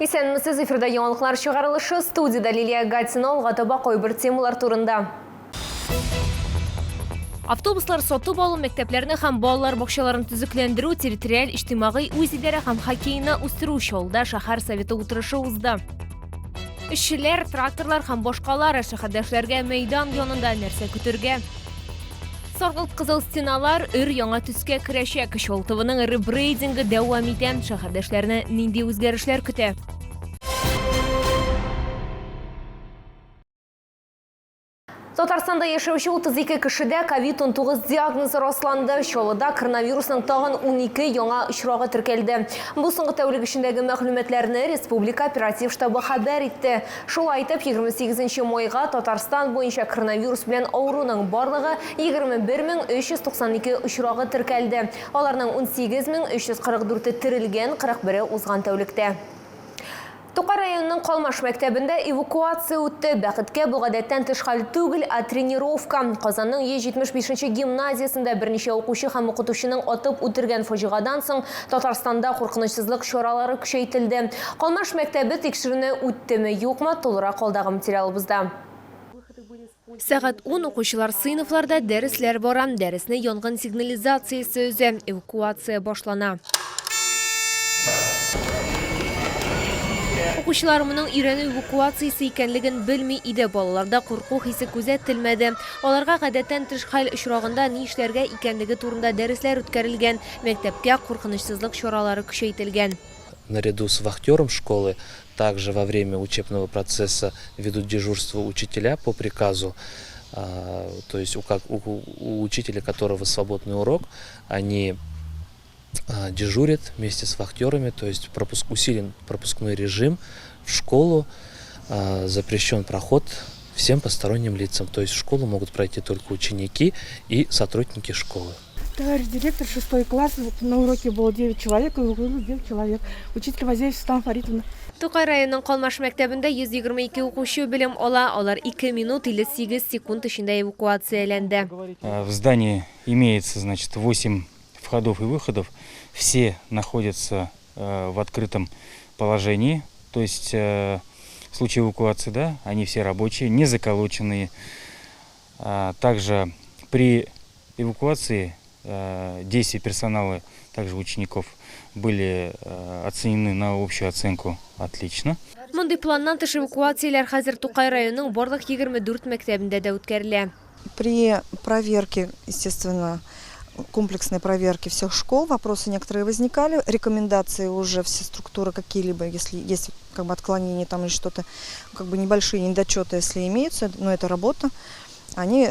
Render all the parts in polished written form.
Исәнмесез, эфирда яңалыклар чыгарылышы, студиядә Лилия Гатина, алга таба кайбер темалар турында. Автобуслар сатып алу, мәктәпләрне һәм балалар бакчаларын төзекләндерү, территориаль иҗтимагый үзидарә һәм хоккейны үстерү Чаллыда шәһәр советы утырышы узды. Эшчеләр, тракторлар һәм башкалар шәһәрдәшләргә мәйдан янында нәрсә көтергә? Саргылт кызыл стеналар өр яңа төскә керәчәк. Чолтовының ребрейдингы дәвам итә. Шәһәрдәшләрне нинди үзгәрешләр көтә? Татарстанда яшәүче 32 кешедә COVID-19 диагнозы расланды. Чаллыда коронавирусның тагын 12 яңа очрагы теркәлде. Бу соңгы тәүлек эчендәге мәгълүматларны республика оператив штабы хәбәр итте. Шулай итеп, 28 майга Татарстан буенча коронавирус белән авыруның барлыгы 21392 очрагы теркәлде. Аларның 18344-е терелгән, 41-е узган тәүлектә. Тукай районының Калмаш мәктәбендә эвакуация үтте. Бәхеткә, бу гадәттән тыш хәл түгел, ә тренировка. Казанның 175 нче гимназиясендә берничә укучы һәм укытучының атып үтергән фаҗигадан соң Татарстанда куркынычсызлык чаралары көчәйтелде. Калмаш мәктәбе тикшерүне үттеме, юкмы, тулырак алдагы материалыбызда. Сәгать ун, укучылар сыйныфларда, дәресләр бара. Дәресне янгын сигнализациясе өзә, эвакуация башлана. Укучылар моның өйрәнү эвакуациясе икәнлеген белми иде. Балаларда курку хисе күзәтелмәде. Аларга гадәттән тыш хәл очрагында ни эшләргә икәнлеге турында дәресләр үткәрелгән. Мәктәпкә куркынычсызлык чаралары көчәйтелгән. Наряду с вахтером школы также во время учебного процесса ведут дежурство учителя по приказу, то есть у, у, у учителя которого свободный урок, они дежурят вместе с вахтерами, то есть пропуск, усилен пропускной режим в школу, запрещен проход всем посторонним лицам. То есть в школу могут пройти только ученики и сотрудники школы. Товарищ директор, шестой класс, на уроке было 9 человек, и 9 человек. Учитель Вазеев Светлана Фаритовна. Тукай районының Калмаш мәктәбендә 122 укучы белем ала. Алар 2 минут 58 секунд эчендә эвакуацияләнде. В здании имеется, значит, 8 входов и выходов. Все находятся в открытом положении, то есть в случае эвакуации, да, они все рабочие, не заколоченные. Также при эвакуации действия персонала, также учеников, были оценены на общую оценку «отлично». Мондый планнан тыш эвакуацияләр хәзер Тукай районының барлык 24 мәктәбендә дә үткәрелә. При проверке, естественно, комплексной проверке всех школ вопросы некоторые возникали, рекомендации уже все структуры какие-либо, если есть как бы отклонения там или что-то, как бы небольшие недочеты, если имеются, но это работа, они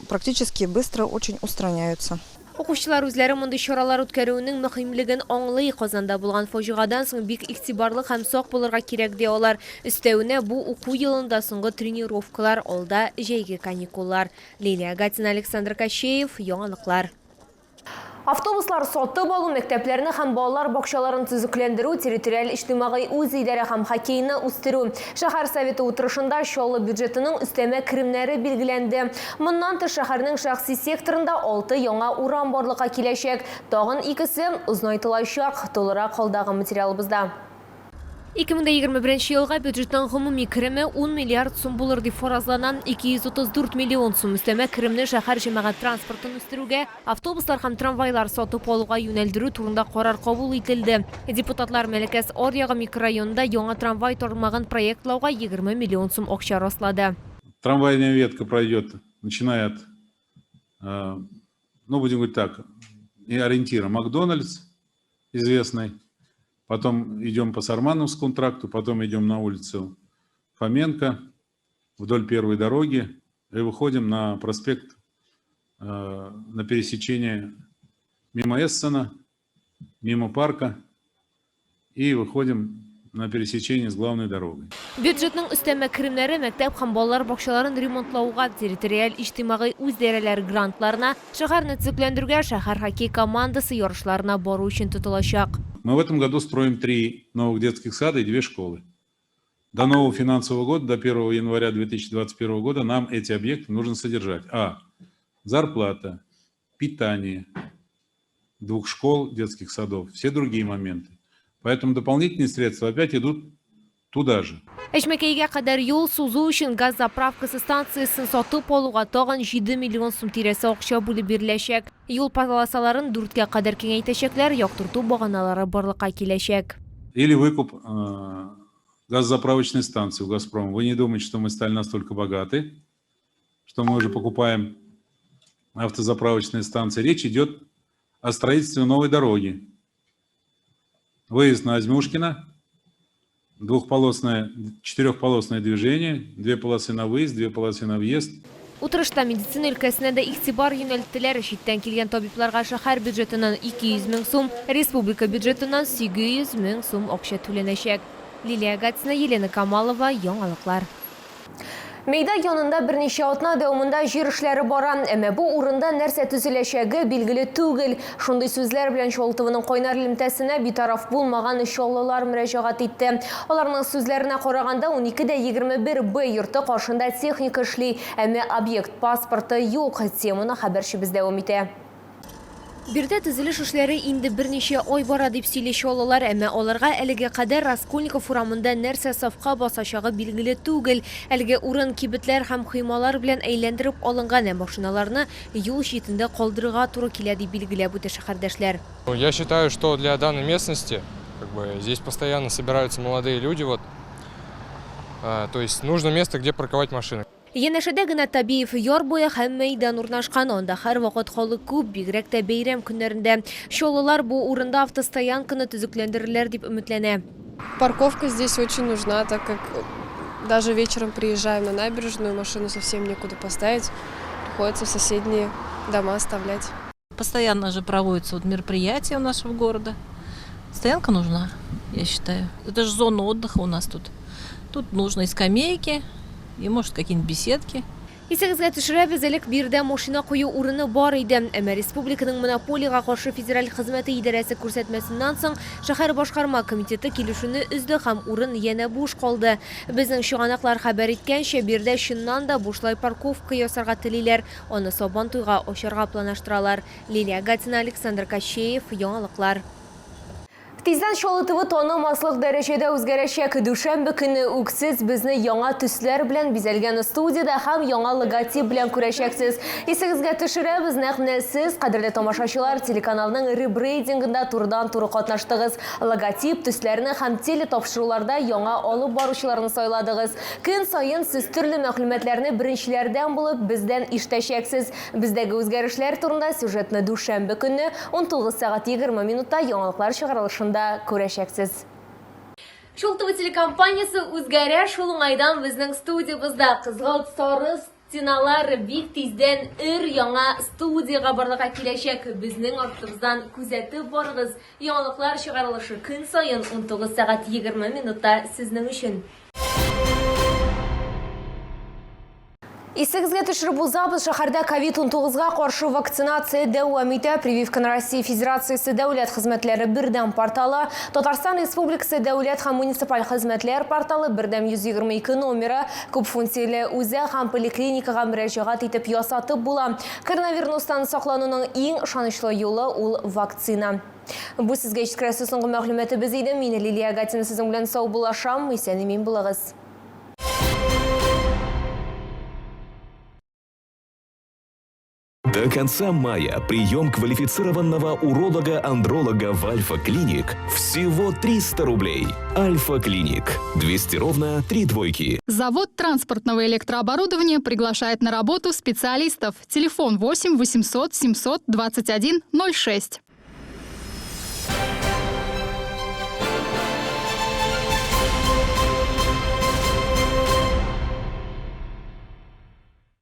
практически быстро очень устраняются. Укучылар үзләре мондый чаралар үткәрүенең мөһимлеген аңлый. Казанда булган фаҗигадан соң бик игътибарлы һәм сак булырга кирәк, ди алар. Өстәвенә, бу уку елында соңгы тренировкалар, алда җәйге каникуллар. Лилия Гатина, Александр Кощеев, Яңалыклар. Автобуслар сатып алу, мәктәпләрне һәм балалар бакчаларын төзекләндерү, территориаль иҗтимагый үзидарә һәм хоккейны үстерү. Шәһәр Советы утырышында Чаллы бюджетының өстәмә керемнәре билгеләнде. Моннан тыш, шәһәрнең шәхси секторында алты яңа урам барлыкка киләчәк, тагын икесе озынайтылачак. Тулырак алдагы материалыбызда. 2021 елга бюджетның гомуми кереме 10 миллиард сум булыр дип фаразлана. 234 миллион сум өстәмә керемне шәһәр җәмәгать транспортын үстерүгә, автобуслар һәм трамвайлар сатып алуга юнәлдерү турында карар кабул ителде. Депутатлар Мәләкәс аръягы микрорайонында яңа трамвай тармагын проектлауга 20 миллион сум акча раслады. Трамвайная ветка пройдет, начиная от, ну, будем говорить так, и ориентира Макдональдс известный, потом идем по Сармановскому тракту, потом идем на улицу Фоменко, вдоль первой дороги и выходим на проспект, на пересечение мимо Эссена, мимо парка и выходим на пересечение с главной дорогой. Бюджетның өстәмә керемнәре мәктәп һәм балалар бакчаларын ремонтлауга, территориаль иҗтимагый үзидарәләр грантларына, шәһәрне төзекләндерүгә, шәһәр хоккей командасы ярышларына бару өчен тотылачак. Мы в этом году строим три новых детских сада и две школы. До нового финансового года, до 1 января 2021 года нам эти объекты нужно содержать. А. Зарплата, питание двух школ, детских садов, все другие моменты. Поэтому дополнительные средства опять идут Туда же. Әҗмәкәйгә кадәр юл сузу өчен газ заправкасы станциясен сатып алуга тагын 7 миллион сум тирәсе акча бүлеп биреләчәк. Юл полосаларын дүрткә кадәр киңәйтәчәкләр, яктырту баганалары барлыкка киләчәк. Или выкуп газозаправочной станции у «Газпрома». Вы не думайте, что мы стали настолько богаты, что мы уже покупаем автозаправочные станции. Речь идет о строительстве новой дороги. Выезд на Азьмушкино, двухполосное, четырехполосное движение, две полосы на выезд, две полосы на въезд. Утырышта медицина өлкәсенә дә игътибар юнәлттеләр. Читтән килгән табибларга шәһәр бюджетыннан 200 мең сум, республика бюджетыннан 800 мең сум акча түләнәчәк. Лилия Гатина, Елена Камалова, Яңалыклар. Мәйдан янында берничә атна дәвамында җир эшләре бара. Әмма бу урында нәрсә төзеләчәге билгеле түгел. Шундый сүзләр белән Чаллы ТВның кайнар элемтәсенә битараф булмаган чаллылар мөрәҗәгать итте. Аларның сүзләренә караганда, 12 дә 21 Б йорты каршында техника эшли, әмма объект паспорты юк. Теманы хәбәрчебез дәвам итә. Биредә төзелеш эшләре инде берничә ай бара, дип сөйли чаллылар, әмма аларга әлегә кадәр Раскольников урамында нәрсә сафка басачагы билгеле түгел. Әлеге урын кибетләр һәм коймалар белән әйләндереп алынган, ә машиналарны юл читендә калдырырга туры килә, дип билгеләп үтә шәһәрдәшләр. Я считаю, что для данной местности, как бы, здесь постоянно собираются молодые люди, вот, то есть нужно место, где парковать машины. Янәшәдә генә Табиев яр буе һәм мәйдан урнашкан. Анда һәрвакыт халык күп, бигрәк тә бәйрәм көннәрендә. Чаллылар бу урында автостоянканы төзекләндерерләр дип өметләнә. Парковка здесь очень нужна, так как даже вечером приезжаем на набережную, машину совсем некуда поставить, приходится в соседние дома оставлять. Постоянно же проводятся вот мероприятия у нашего города. Стоянка нужна, я считаю. Это же зона отдыха у нас тут. Тут нужно и скамейки, и, может, какие-нибудь беседки. Исегезгә төшерәбез, элек биредә машина кую урыны бар иде. Әмма республиканың монополиягә каршы федераль хезмәте идарәсе күрсәтмәсеннән соң шәһәр башкарма комитеты килешүне өзде һәм урын янә буш калды. Безнең чыганаклар хәбәр иткәнчә, биредә чыннан да бушлай парковка ясарга телиләр. Аны Сабантуйга ачарга планлаштыралар. Лилия Гатина, Александр Кощеев, Яңалыклар. Тиздән Чаллы ТВ танымаслык дәрәҗәдә үзгәрәчәк. Дүшәмбе көне үк сез безне яңа төсләр белән бизәлгән студиядә һәм яңа логотип белән күрәчәксез. Исегезгә төшерәбез, нәкъ менә сез, кадерле тамашачылар, телеканалның ребрендингында турыдан-туры катнаштыгыз. Логотип, төсләрне һәм телетапшыруларда яңа алып баручыларны сайладыгыз. Көн саен сез төрле мәгълүматларны беренчеләрдән булып бездән ишетәчәксез. Бездәге үзгәрешләр турында сюжетны дүшәмбе көнне 19 сәгать 20 минутта яңалыклар чыгарылышында күрәчәксез. Чаллы ТВ телекомпаниясе үзгәрә, шул уңайдан безнең студиябездә кызгылт сары стеналар бик тиздән өр яңа студиягә барлыкка киләчәк. Безнең артыбыздан күзәтеп барыгыз. Яңалыклар чыгарылышы көн саен 19 сәгать 20 минутта сезнең өчен. Исегезгә төшереп узабыз, шәһәрдә COVID-19-га каршы вакцинация дәвам итә. Прививканы Россия Федерациясе дәүләт хезмәтләре бердәм порталы, Татарстан Республикасы дәүләт һәм муниципаль хезмәтләр порталы, бердәм 122 номеры, күп функцияле үзәк һәм поликлиникага мөрәҗәгать итеп ясатып була. Коронавирустан саклануның иң ышанычлы юлы ул вакцина. Бу сезгә җиткерәсе соңгы мәгълүматыбыз иде. Мин Лилия Гатина сезнең белән саубуллашам. Исән-имин булыгыз. До конца мая прием квалифицированного уролога-андролога в Альфа-Клиник всего 300 рублей. Альфа-Клиник. 200 ровно 3 двойки. Завод транспортного электрооборудования приглашает на работу специалистов. Телефон 8 800 721 06.